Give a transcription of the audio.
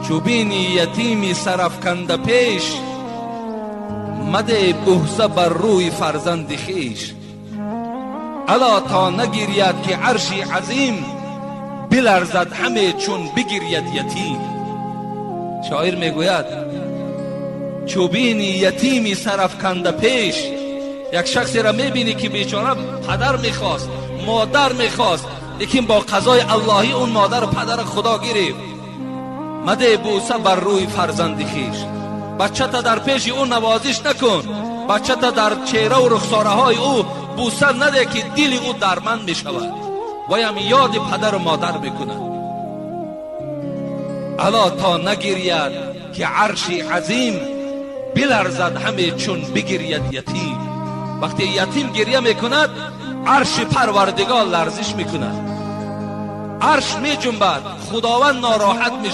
Чу бинӣ ятими сарафканда пеш, маде бӯса бар рӯи фарзанди хеш. Ало то нагиряд, ки арши азим биларзад ҳаме, чун бигиряд ятим. Шоир мегӯяд: чу бинӣ ятими сарафканда пеш, як шахсеро мебинӣ, ки бечора падар мехост, модар мехост, лекин бо қазои аллоҳӣ он модару падара Худо гирифт. Маде бӯса бар рӯи фарзанди хеш. Бачата дар пеши ӯ навозиш накун, бачата дар чеҳраву рухсораҳои ӯ бӯса наде, ки дили ӯ дарманд мешавад, ваям ёди падару модар мекунад. Ало то нагиряд, ки арши азим биларзад ҳаме, чун бигиряд ятим. Вақте ятим гирья мекунад, арши Парвардигор ларзиш мекунад, арш меҷунбад, Худованд нороҳат мешавад.